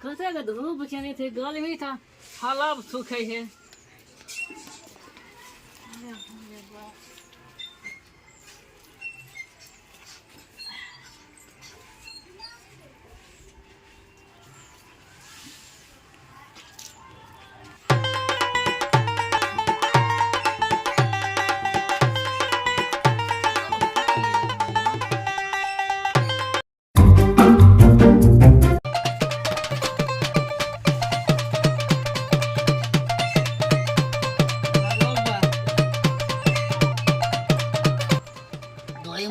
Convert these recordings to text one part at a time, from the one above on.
कतेक धूप केने थे, गर्मी था हलब सुखै है।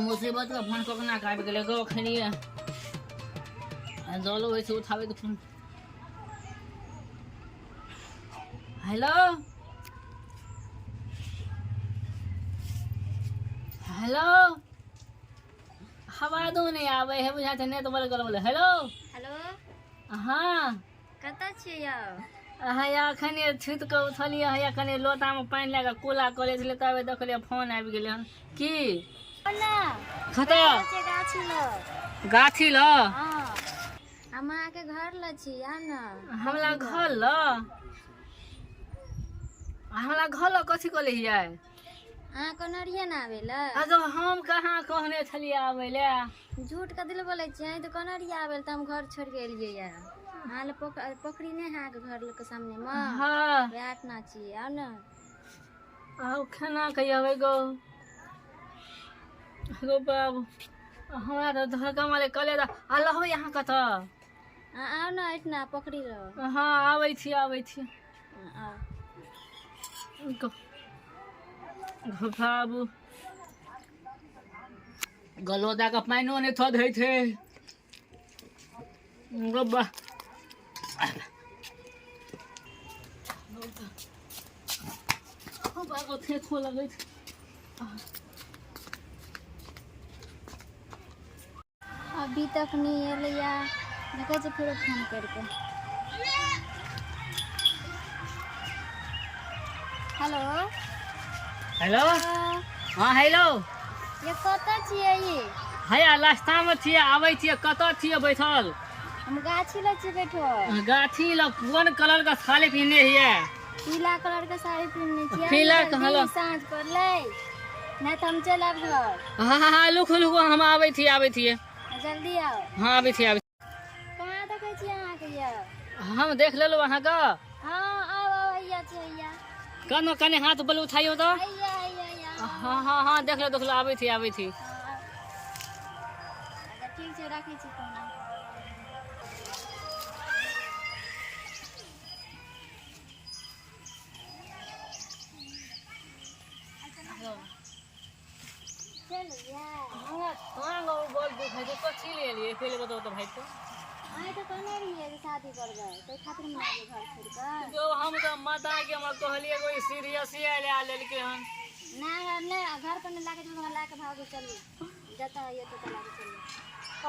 मुसीबत का फोन कखना आबि गेलै गो, खनिए जलो होइ छै उठाबै के फोन। हेलो हेलो, आवाजो नहि आबै है, बुझा छै नेट बड़ गड़बड़। हेलो हेलो, हाँ, कतऽ छियै यौ अहाँ? एखन छुति कऽ उठलियै हैया, कनि लोटामे पानि लए कऽ कुला करै छलै, तबे देखलियै फोन आबि गेलै हन। की कतऽ? गाछी लग। गाछी लग? हँ, हम अहाँके घर लग छी, आउ ने। हमरा घर लग? हमरा घर लग कथी कऽ लै हियै? अहाँ कहने रहियै ने आबै लए। अच्छा, हम कहाँ कहने छलियै आबै लए? झूठ कथी लए बोलै छियै? अहीं तऽ कहने रहियै आबै लए, तऽ हम घर छोड़ि कऽ एलियै यऽ अहाँ लए। पोखरि नहि है अहाँके घर के सामनेमे? हँ। वएह ठिना छियै, आउ ने। आउ खाना खैयाबै गो। गो बाबू, हमरा तऽ धड़का मारे कले आ लहबै अहाँ कतऽ? अहाँ आउ ने एहिठिना पोखरि लग। हँ, आबै छी, आबै छी। आउ। गो बाबू, गलोदा के पानिओ नहि थधै छै गो बा। बाबू, थेथो लगै छै। अभी तक नहि एलैया, देखै छी फेरो फोन करिके। हेलो। हेलो, हँ, हेलो। ये कतऽ छियै ई? हैया रास्तामे छियै, आबै छियै। कतऽ छियै बैठल? हम गाछी लग छी बैठल। गाछी लग? कोन कलर के साड़ी पहिने हियै? पीला कलर के साड़ी पहिनने छियै। पीला जल्दी, कलर। साँझ पड़लै, नहि तऽ हम चलि आयब घर। हँ हँ हँ, लुकू लुकू, हम आबै छी, आबै छियै। जल्दी आउ। हँ, आबै छी, आबै। कहाँ देखै छियै अहाँके यौ? हम देख लेलहुँ अहाँके। हँ, आउ आउ, हैया छै, हैया। कनो कनि हाथ बल उठाइयो तऽ। हैया हैया हैया। हँ हँ हँ, देख लो देख लो, आबै छी, आबै छी। हँ, आउ। अच्छा, ठीक छै, राखै छी फोन। चलू हमरा टांग और बड़ दुखाइ छै, कथी ले एलियै पहिले बताउ तऽ भाइ। तऽ अहाँ तऽ कहने रहियै जे शादी करबै, ताहि खातिर हम आबि घर छोड़ि कऽ। जो हम तऽ माता के हमरा कहलियै कोई सीरियस ले लेलकै हन। नहि नहि, घर पर नहि लागै छै, हमरा लए कऽ भागू, चलू, जतऽ होइए ततऽ लए कऽ चलू।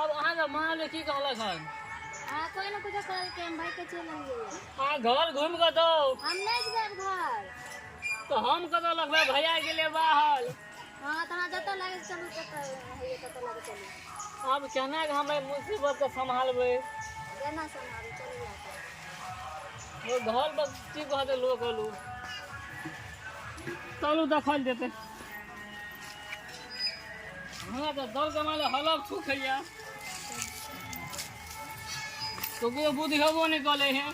अब अहाँके माँ ले की कहलक हन? अहाँ कोइ ने कुछो कहलकै, हम भागि कऽ चलि एलियै। अहाँ घर घुमि कऽ दौ। हम नहि जेबै घर। तऽ हम कतऽ लगबै? भैया गेलै बाहर। हँ, तऽ अहाँ जतऽ लागै चलू, ततऽ होइए ततऽ लए कऽ चलू। आब केना कऽ हम एहि मुसीबतके सम्हालबै? जेना सम्हारू, चलू लए कऽ। ओ घर पर की कहतै लोक? कहलू चलू, देखल जेतै। हमरा तऽ दल के मारे हलक सुखैया, ककरो बुझेबो नहि करै है।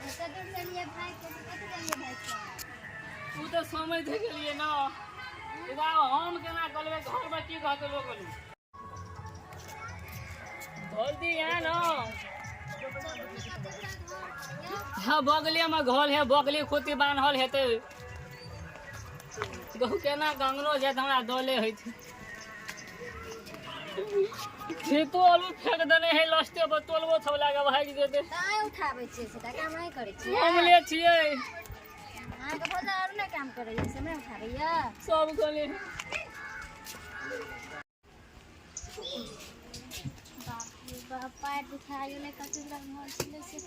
एते दूर चलियै भागि कऽ, कतऽ चलियै भागि कऽ? ओ तऽ समझ गेलियै ने, लेकिन आब हम केना करबै? घरमे की कहतै लोक? जल्दी यहाँ न। हाँ, बगले में घर है, बगले खोती बान्हल हेतै। गहु केना गंगनो जायत, हमरा डले होइ छै। खेतो आलू फेंक देने है लस्टे पर, तोलबो सब लए कऽ भागि जेतै। तऽ अहाँ उठाबै छियै से काम अहीं करै छियै? हम ले छियै। अहाँके भौजा आर नहि काम करैया से नहि उठाबैया? सब कहले। बाप रे बाप, पैर दुखा गेलै। कते दूर घर छलै से।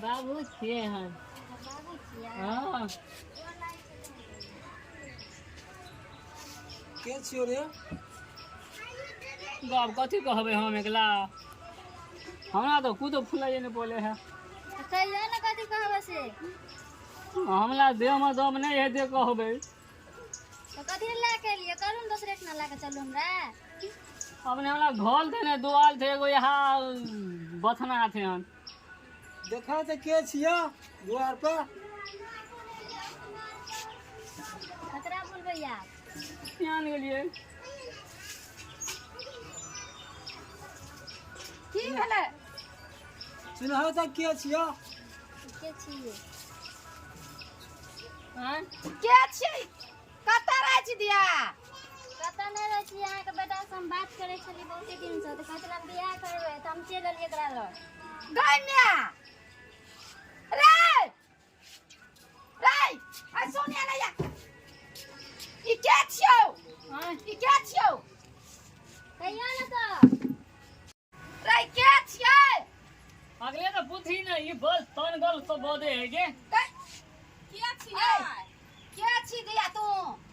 बाबू छियै हन। बाबू छियै? हँ। के छियो रे? गप कथी कहबै हम एकला हमरा तऽ कुदो फुलाइए नहि बोले है। तऽ कहियौ ने कथी कहबै से। हमरा देहमे दम नहि है जे कहबै। तऽ कथी लए लए के एलियै? करू ने दोसरे ठिना लए के चलू हमरा। अपने हमरा घर थे ने दुआल थे एगो यहाँ बथना थे हन। देखा तऽ के छियै दुआर पर? ककरा बोलबै आब? यहाँ गेलियै। की भेलै? चिन्ह तऽ के छियै? के छियै? आँय? के छियै? कतऽ रहै छी दिया? कतऽ नहि रहै छी। अहाँके बेटासँ हम बात करै छलियै बहुते दिनसँ, तऽ कहै छलै हम बियाह करबै, तऽ हम चलि एलियै एकरा लग। गै माय रे रे, आ सुनिया ने या, ई के छियौ? आँय? ई के छियौ? कहियौ ने तऽ। रे के छियै? अगले तऽ पूछी ने ई बस तन गल सब बदे है के। के छियै? के छी दिया तू?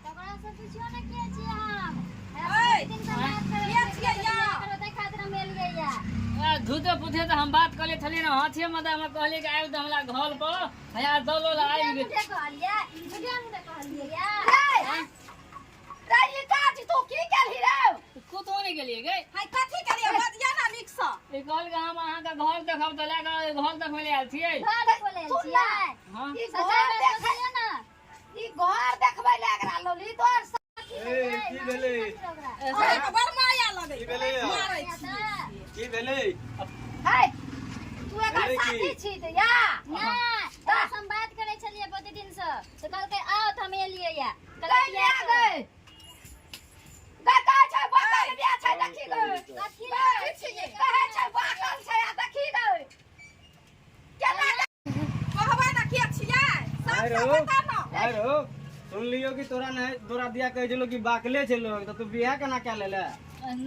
ओकरासँ पुछियौ ने के छियै हम। ऐ, दिनसँ बात करै के छियै या? ताहि खातिर हम एलियै या। आ, धूते पूछे तऽ हम बात करले छलियै ने हाथे में, तऽ हमरा कहलियै कि आबि तऽ हमरा घर पर हया दल आबि गेल। झूठे कहलियै, झूठे मुठे कहलियै या। रे रे, ई काज तू की केलही रे? कतहु नहि गेलियै गे। हाय, कथी केलियै? बजिया ना नीकसँ। ई कहलकै हम अहाँके घर देखब, तऽ लए कऽ घर देखबै लए आयल छियै। घर देखबै लए आयल सुन ना। छियै? हँ। ई सच्चाइ घर बात देखै सोचियौ ने। ई घर देखबै लए एकरा लौली तोहर ए, की भेलै? अहाँके बड़ माया लगै। की भेलै? मारै छी। की भेलै? है, तू एकर भेलै की? साथी छी तऽ या? नहि, ओकरासँ हम बात करै छलियै बहुते दिनसँ, तऽ कहलकै आउ, तऽ हम एलियै या। गै कहलकै माय गै गै, कहै छै बाकल बिया छै, देखी गै। कथी? गै, कहै छै बाकल छै, आ देखी गै केना कहबै ना के छियै आइ सब रौ, बता ना। आइ रौ, सुन लियो कि तोरा नहीं तोरा दिया कहै छलो कि बाकले छै लोग, तऽ तू बियाह केना कए लेले?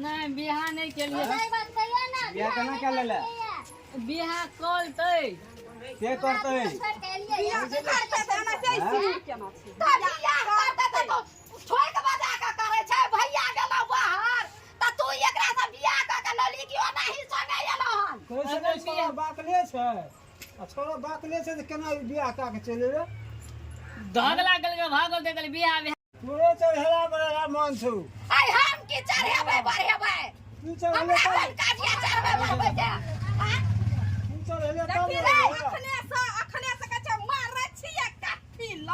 नहि, बियाह नहि केलियै। सच्चाइ बात कहियौ ने। बियाह केना कए लेले? बियाह करतै। के करतै? छोड़ि कऽ एलियै या। करतै तऽ एना से तऽ बियाह करतै तऽ तू छोड़ि के बजा के करै छै? भैया गेलौ बाहर तऽ तू एकरा से बियाह कऽ के लली कि ओनाही संगे एलौ हन? कहै छलै छोड़ा बाकले छै, आ छोड़ा बाकले छै तऽ केना ई बियाह कए के चलि एलै? धगला गेल भागल देखल बियाह बियाह। तोरे चढ़ेला बढ़ेला मन छौ। आइ हम की चढ़ेबै बढ़ेबै? तू चढ़ेले हमरा तब कोन काजिया चढ़बै बढ़बै के? आँय? तू चढ़ेले तब देखी ने रे, बढ़ेला। अखने से अखने से कहै छै मारै छियै कथी ल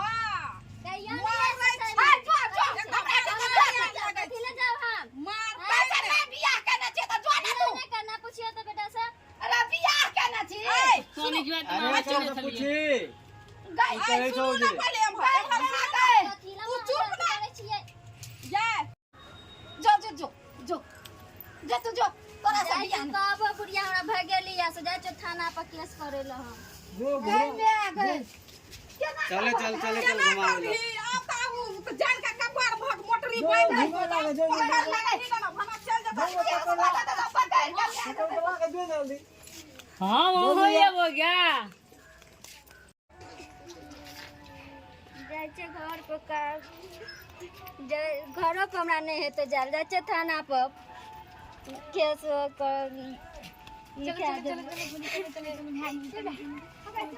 कहियौ ने मारै सच्चाइ छै। बात। जो जो हमरा के तो जो कथी लए जाउ हम? मार कहै छै बियाह केने छी तऽ जो ने तू। नहि करना, पुछियौ तऽ बेटासँ। अरे बियाह केने छी? सोनी के बात अरे हम एकरा चले से छलियै। पूछी। गै की कहै छौ जे? पहिले एम्हर एम्हर गै। कथी लए तू चुप ना। करै छियै? जा जो जो जो जो जो तू जो तोरा से जाइ बियाह छी नहि। कहबो, बुढ़िया हमरा भगेली या से जाइ छियै थाना पर केस करै लए हम। जो गै घुमा माय गै, केना चले चल चले चल घुमा ले। जो घुमा लागे जो घुमा लागे। पकड़ के दे जल्दी। हम हो एबो क्या? जाइ छियै घर पर का घरो पर हमरा नहि हेतै जायल, जाइ छियै थाना पर केस कर लिखा देबै।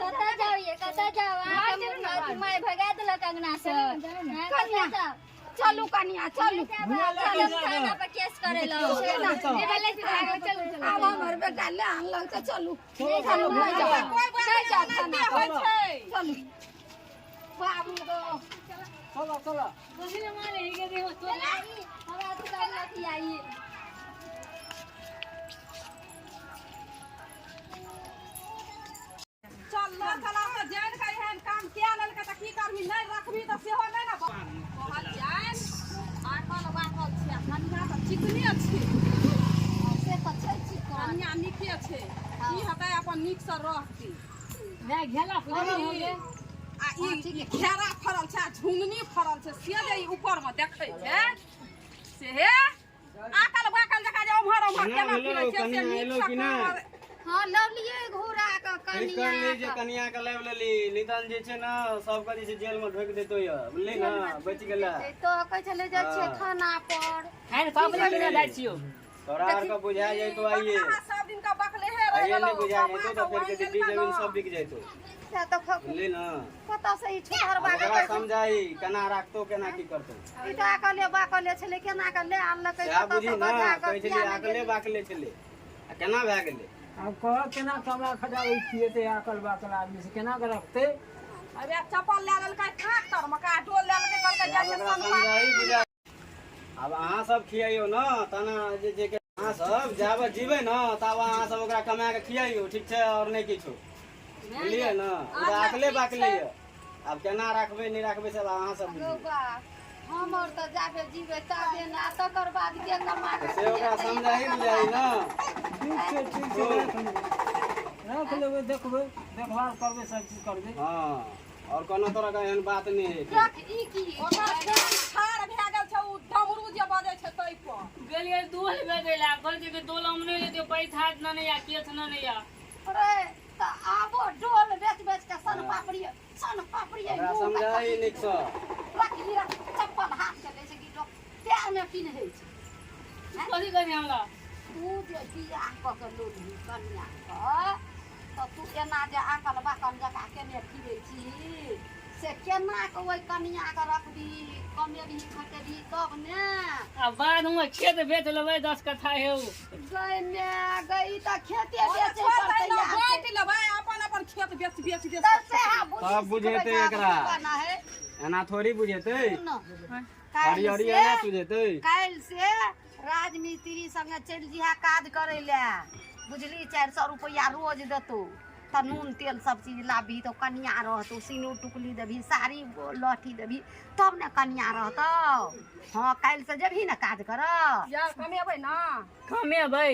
कतऽ जाउ ये? कतऽ जाउ? अहाँके माय भगा देलक अंगना से। अहाँ कतऽ जाउ? चलू कनिया, चलू। घुमा ले चलब के थाना पर केस करै लए। आब हमर बेटा ले आनलक तऽ चलू। चलो। चलू, नहि जाउ, नहि जाउ थाना पर। चलू। चलू बाबू गो। चलो चलो। कथी ले मारे ही के देखो तोरा? हमरा तऽ कहलक आई। चल ल चला तऽ जानि कऽ एहन काम कए लेलकै तऽ की करबही? नहि रखबही तऽ सेहो नहि ने कहलियनि। आकल बाकल छै आ कनिया तऽ चिकने छै। से तऽ छै चिकन। कनिया नीके छै, की हेतै अपन नीकसँ रहतै। मैं घेला फरल हो गे। आ ई घेरा फड़ल छै आ झुंगनी फड़ल छै, से जे ई ऊपरमे देखै छै से हे आकल बाकल जकाँ जे ओम्हर ओम्हर केना केना भेलौ? फिरै छै से कनिया एलौ नीकसँ कि नहि? कर। हँ, लवलियै घुरा कऽ। ठीक कर कनिया ली जे कनिया के लाबि लेली, निदान जे छै ने सबके जे छै जेल में ढोकि देतो ये, बुझली ने? बचि गेला। तो कहै छलै जाइ छियै हँ। थाना पर। खाइ ने पापड़ी बिना जाइ छियौ। तोरा आर के बुझा जैतो आइए। बकलाहा सब दिन का बकले हे रह आइए गेलौ। नहीं बुझा जैतो तो कमा फिर के के डिब्बी आनि जमीन लेलका सब बिक जैतो। से तऽ बुझली ना? कतऽ से ई छुतहर आब बाकल ओकरा समझाई केना राखतो केना की करतो। ई तऽ आकले बाकले छलै, केना कऽ ले आनलकै सएह कतऽ बुझी से ना, बजा कऽ कहै किया छलियै नहि आकले गेली? बाकले छलै आ केना भए गेलै? आब कह केना कमा खटाबै खिएतै आकल बाकल आदमी से केना कऽ रखतै? अबे चप्पल लए लेलकै थाक तर मका डोल लए लेलकै, कहलकै जाइ आब छै ओकरा सनपा। समझाई बुझाई। आब अहाँ सब खियाइयो न तना जे जे के अहाँ सब जाबे जीबै न ताबे अहाँ सब ओकरा कमा के खियाइयो, ठीक छै? और नहि किछो, बुझलियै न? ओ तऽ आकले बाकले यऽ, आब केना राखबै नहि राखबै सब अहाँ सब बुझियौ। रौबा, हम आओर तऽ जाबे जीबै ताबे ने, आ तकर बाद के कमा तऽ कऽ से ओकरा खिएतै? समझाई बुझाई न। ठीक छै, ठीक छै, राख लेबै, राख लेबै, देखबै, देखभाल करबै, सब चीज करबै। हँ, और कोनो तरह के एहन बात नहि हेतै। रख ई की ओकर कान ठाढ़ भए गेल छै, ओ डमरू जे बजै छै ताहि पर। गेलियै दूध बेचै लए, कहलकै कि डोल हम नहि लेतियै, पैसा नहि या केस नहि या। रे तऽ आबो डोल बेच बेच के सन पापड़ी सन पापड़ी ओकरा समझाई नीकसँ। रख ई रख, चप्पल हाथ के लै छै कि लोक पैर मे पिन्है छै? कथी करी हमरा? तू जे बियाह कऽ के लोलही कनिया के, तऽ तू एना जे आकल बाकल जकाँ केने फिरै छी से केना कऽ ओहि कनिया के रखबी? कमेबही खटेबही तब ने। आ बाद मे खेत बेच लेबै 10 कट्ठा हेउ। गै my गै, ई तऽ खेते ओ बेचै छोड़ि पर दै ने, तैयार छै। बाँटि लेबै अपन अपन खेत बेच बेच बेच। तऽ सएह बुद्धि तब बुझेतै सिखबै छै, एकरा। आब बना है। एना थोड़ी बुझेतै। सुन, हरी काल्हि हरी से एना सुझेतै। काल्हि से राजमिस्त्री संगे चलि जइहा काज करै लए, बुझली? 400 रुपैआ रोज देतौ तऽ नून तेल सब चीज लाबही तऽ कनिया रहतौ। सिनूर टुकली देबही, साड़ी लहठी देबही, तब ने कनिया रहतौ। हँ, काल्हि से जेबही ने काज करऽ? यार, कमेबै ने। कमेबै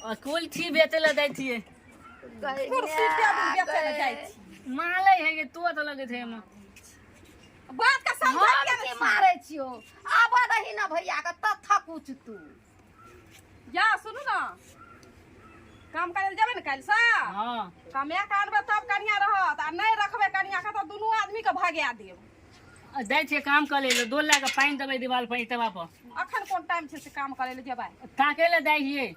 आ कुल्थी बेचै लए जाइ छियै। गै कुर्सी टेबुल बेचै लए जाइ छी। मालै है कि तोत लगैत है एहिमे। बात के समझै हम किया की नहि छी? मारै छियौ, आबऽ दही ने भैया के, तब थकुच तू। या सुनू ने, काम करै लए जेबै ने काल्हिसँ? हँ। कमा के आनबै तब कनिया रहत, आ नहि रखबै कनिया के तऽ दुनू आदमी के भगा देब। आ जाइ छियै काम करै लए, डोल लए कऽ पानि देबै दीवाल पर, ईटवा पर। अखन कोन टाइम छै से काम करै लए जेबै? ताकै लए जाइ छियै।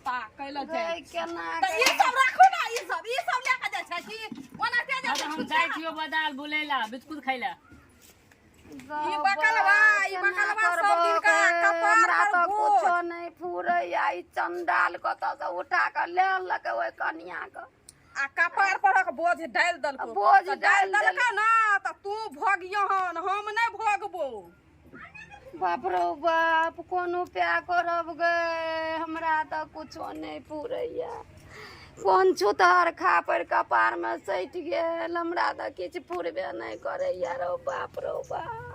ताकै लए जाइ। गै केना तऽ ई सब राखू ने, ई सब लए के जाइ छै कि ओनाहिते हँ जाइ तऽ छै? हम जाइ छियै बदाल बुलै लए, बिस्कुट खाइ लए। ई बकलवा, ई बकलवा सब दिन का कपार हमरा पर तऽ बोझ। कुछो नहि फुरैया, ई चंडाल कतऽ से उठा कऽ ले आनलकै ओहि कनिया के। आ कपार परक बोझ डालि देलको। बोझ तऽ डालि देलको ने तऽ तू भोगियहन, हम नहि भोगबो। बाप रौ बाप, कोन उपाय करब गे? हमरा तऽ कुछो नहि फुरैया। कोन छुतहर खापड़ कपारमे सटि गेल? हमरा तऽ किछु फुरबे नहि करैया रौ बाप रौ बाप।